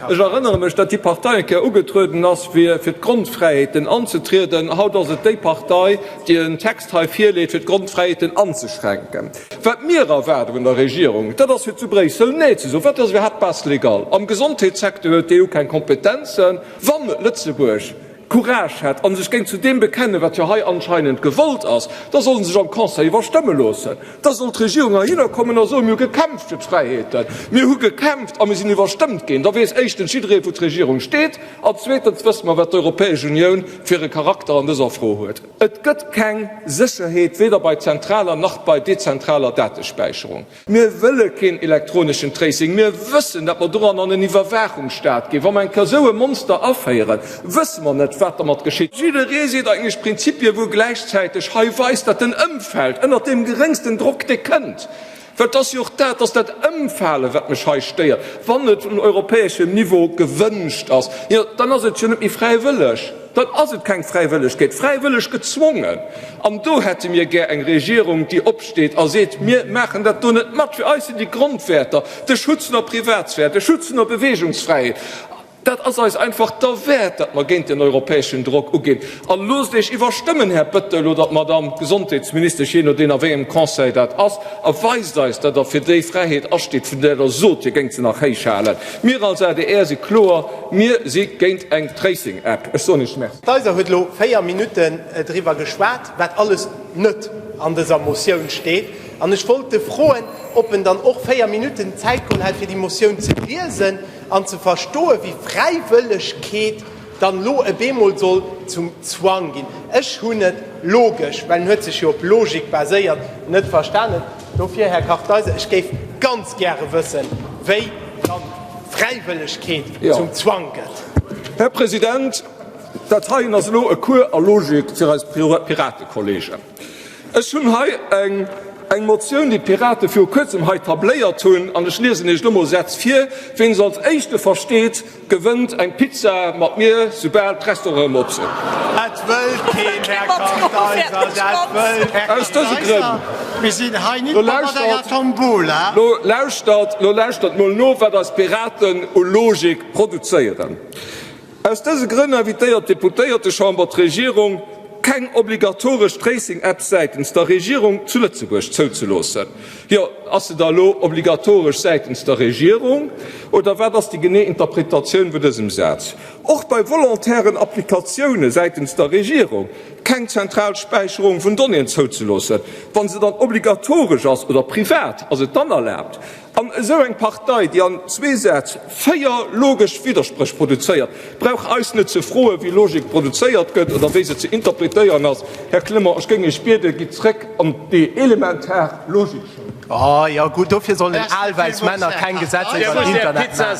Ech erënnere mech, datt déi Partei eng Kéier ugetrueden ass, fir fir d'Grondfräiheeten anzetrieden. Haut ass et déi Partei, déi en Text hei virleet, fir d'Grondfräiheeten anzeschränken. Wat mir erwaarde vun der Regierung, dat ass, fir zu Bréissel Nee ze soen. Wat ass iwwerhaapt d'Base légale? Am Gesondheetssecteur huet d'EU keng Kompetenzen. Wann Lëtzebuerg Courage hätt a sech géing zu deem bekennen, wat jo hei anscheinend gewollt ass, da soll en sech am Conseil iwwerstëmme loossen. Da soll d'Regierung heihinner kommen a soen, Mir hu gekämpft fir d'Fräiheeten, mir hu gekämpft a mir sinn iwwerstëmmt ginn. Da weess éischtens jidderee wou d'Regierung steet an zweetens wësse mer, wat d'Europäesch Unioun fir e Charakter an dëser Fro huet. Et gëtt keng Sécherheet, weder bei zentraler nach bei dezentraler Datespäicherung. Mir wëlle keen elektroneschen Tracing. Mir wëssen, datt mer doran an en Iwwerwaachungsstaat ginn. Wa mer eng Kéier esou e Monster aféieren, wësse mer net, wat dermat geschitt. Jidderee seet eigentlech Prinzipien, wou gläichzäiteg hei weist, datt en ëmfält ënnert deem geréngsten Drock, dee kënnt. Well et ass jo och dat, et ass dat Ëmfalen, wat mech hei stéiert. Wann et un europäeschem Niveau gewënscht ass, jo, dann ass et jo net méi fräiwëlleg. Dann ass et keng Fräiwëllegkeet, fräiwëlleg gezwongen. An do hätte mir gär eng Regierung, déi opsteet a seet, Mir maachen dat do net mat. Fir eis sinn déi Grondwäerter, de Schutz vun der Privatsphär, de Schutz vun der Beweegungsfräiheet, dat ass eis einfach derwäert, datt mer géint den europäeschen Drock uginn. A loosst Iech iwwerstëmmen, Här Bettel oder d'Madamm Gesondheetsministesch, jee nodeem a wéi engem Conseil dat ass, a weist eis, datt Der fir déi Fräiheet asteet, vun där Der sot, Dir géingt se nach héich halen. Mir als adr si kloer, Mir si géint eng Tracing-App. Ech soen Iech Merci. D'Eiser huet elo 4 Minutten driwwer geschwat, wat alles net an dëser Motioun steet. An ech wollt e froen, ob en dann och 4 Minutten Zäit geholl hätt, fir déi Motioun ze liesen an ze verstoen, wéi Fräiwëllegkeet dann elo e bemol soll zum Zwang ginn. Ech hunn et logesch, well en huet sech jo op Logik baséiert, net verstanen. Dofir, Här Kartheiser, ech géif ganz gäre wëssen, wéi dann Fräiwëllegkeet zum Zwang gëtt. Här President, dat heien ass elo e Cours a Logik fir eis Piratekollegen. Ech hunn hei eng Motioun, déi d'Pirate viru Kuerzem hei tabléiert hunn, an ech liesen Iech elo mol Sätz vir. Ween se als éischte versteet, gewënnt eng Pizza mat mir, soubal d'Restauranten erëm op sinn. Dat wëllt keen, Här Kartheiser, dat wëllt keen. Aus dëse Grënn. Mir sinn hei nit mat enger Tombola. Lo lauschtert, lo lauschtert mol no, wat eis Piraten u Logik produzéieren. Aus dëse Grënn invitéiert d'Deputéiertechamber d'Regierung, keng obligatoresch Tracing-Apps säitens der Regierung zu Lëtzebuerg zouzeloossen. Jo, ass se da elo obligatoresch säitens der Regierung oder wat ass déi genee Interpretatioun vun dësem Saz? Och bei volontairen Applikatioune säitens der Regierung keng zentral Späicherung vun Donnéeën zouzeloossen. Wa se dann obligatoresch ass oder privat, ass et dann erlaabt? An esou eng Partei, déi an zwee Sätz 4 logesch Widderspréch produzéiert, brauch eis net ze froen, wéi Logik produzéiert gëtt oder wéi se ze interpretéieren ass. Här Clement, ech géing Iech bieden, gitt zréck an déi elementar Logikschoul. Oh jo, gutt, dofir sollen al wäiss Männer keng Gesetzer iwwer den Internet maachen.